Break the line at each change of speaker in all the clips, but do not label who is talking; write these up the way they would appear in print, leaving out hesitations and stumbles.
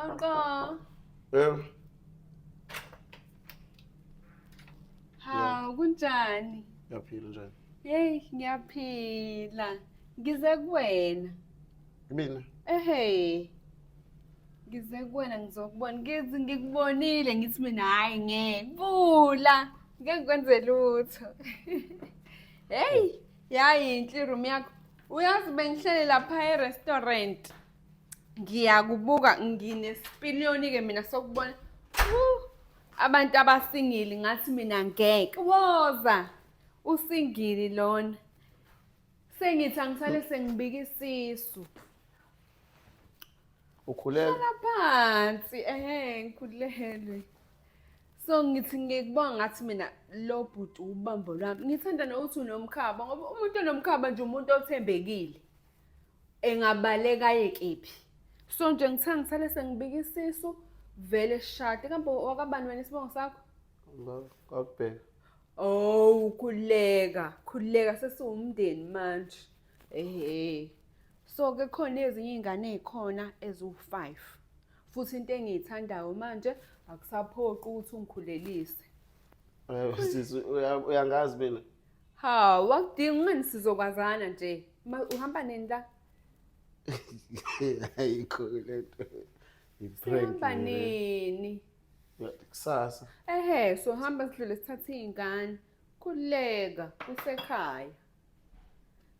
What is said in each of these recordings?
Uncle.
Yebo.
Hawu kunjani?
Ngiyaphila njani?
Hey, ngiyaphila. Ngize kuwena.
Mina.
Ehhe. Ngize kuwena ngizokubona. Ngithi ngikubonile ngithi mina hayi ngeke. Vula. Ngeke ngikwenze lutho. Hey, yayinhle iroom yakho. Uyazi bengihlele lapha e-restaurant. Ngiyakubuka nginesipiliyoni-ke mina sokubona. Abantu abasingili ngathi mina ngeke. Woza. Usingili lona. Sengithi angisale sengibika isisu.
Ukhulelwe?
Hlala phansi, ehhe ngikhulelwe. So ngithi ngikubonga ngathi mina lo bhuti ubambo lwami. Ngithanda nokuthi unomkhaba ngoba umuntu onomkhaba nje umuntu othembekile. Engabaleka aye kephi. So nje ngithanda ngisale sengibika isisu vele shade. Kambe wakabani wena isibongo sakho?
Kwakubheka.
Oh, khuleka, khuleka sesiwumndeni manje. Ehhe. So ke khona ezinye iy'ngane ey'khona eziwu-five. Futhi into engiyithandayo manje akusaphoqi ukuthi ungikhulelise.
Sisi uyangazi mina.
Hawu, akudingi ungani sizokwazana nje. Uhamba nini la?
Ayikho le nto. I-prank
Sihamba
le.
nini?
Kusasa.
Ehhe, so hamba sidlule sithathe iy'ngane. Khululeka, kusekhaya.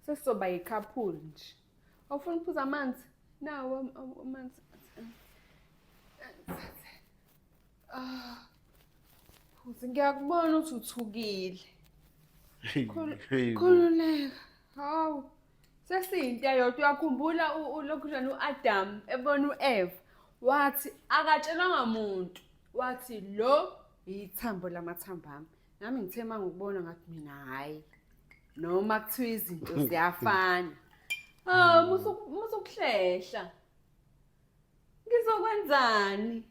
Sesizoba yi-couple nje. Awufuni ukuphuza amanzi? Nawo amanzi. Ah. Phuza, ngiyakubona ukuthi uthukile. Khululeka. Hawu. Sesiyinto eyodwa uyakhumbula ulokhujana u-Adam ebona u-Eva wathi akatshelwanga muntu wathi lo yithambo lamathambo ami. Nami ngithe uma ngikubona ngathi mina hhayi noma kuthiwa izinto ziyafana. Ah, musukuhlehla. Ngizokwenzani?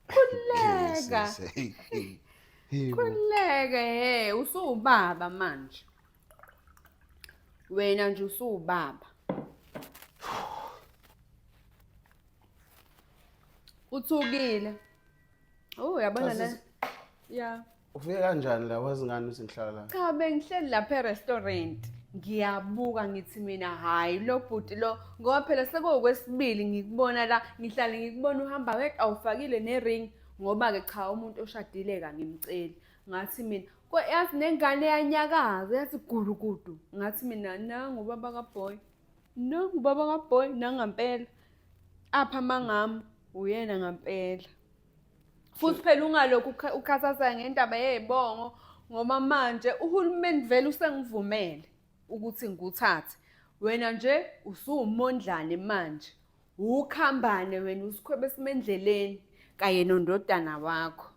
Khululeka. Khululeka he, usuwubaba manje. Wena nje usuwubaba. Uthukile. Oh, uyabona la. Yeah.
Ufike kanjani la wazi ngani ukuthi ngihlala la?
Cha bengihleli lapha e-restaurant. Ngiyabuka ngithi mina hayi lo bhuti lo ngoba phela sekuwokwesibili ngikubona la ngihlale ngikubona uhamba wedwa awufakile ne-ring ngoba ke cha umuntu oshadile kangimceli. Ngathi mina yazi nengane yanyakaza yathi gurugudu ngathi mina nangu ubaba kaboy. Nangu ubaba kaboy nangampela. Apha mangami uyena ngampela. Futhi phela ungalokhu ukhathazeka ngendaba yey'bongo ngoba manje uhulumeni vele usengivumele ukuthi ngikuthathe. Wena nje usuwumondlane manje. Ukhambane wena usikhwebe esimendleleni kanye nondodana wakho.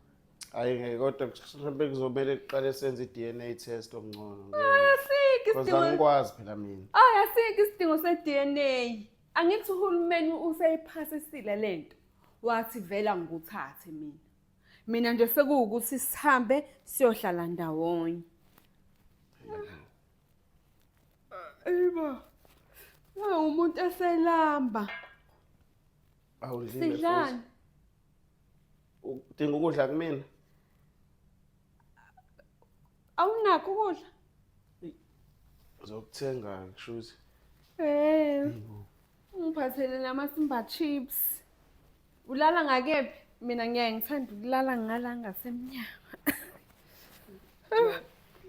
Hayi ngeke kodwa mhlawumbe kuzomele kuqale senze i-DNA test okungcono.
Asikho
Because
isidingo.
angikwazi phela mina.
Ay asikho isidingo se-DNA. Angithi uhulumeni useyiphasisile lento. Wathi vela ngikuthathe mina. Mina nje sekuwukuthi sihambe siyohlala ndawonye. Ayibo. Hawu umuntu eselamba.
Awudlile futhi.
Sidlani?
Udinga ukudla kumina?
Awunakho ukudla?
Ngizokuthenga kusho ukuthi.
Eh. Ungiphathele namasimba chips. Ulala ngakephi? Mina ngiyaye ngithanda ukulala ngala ngasemnyango.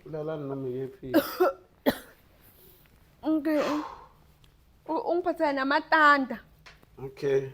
Ulala noma yephi?
Okay. Ungiphathele namatanda.
Okay.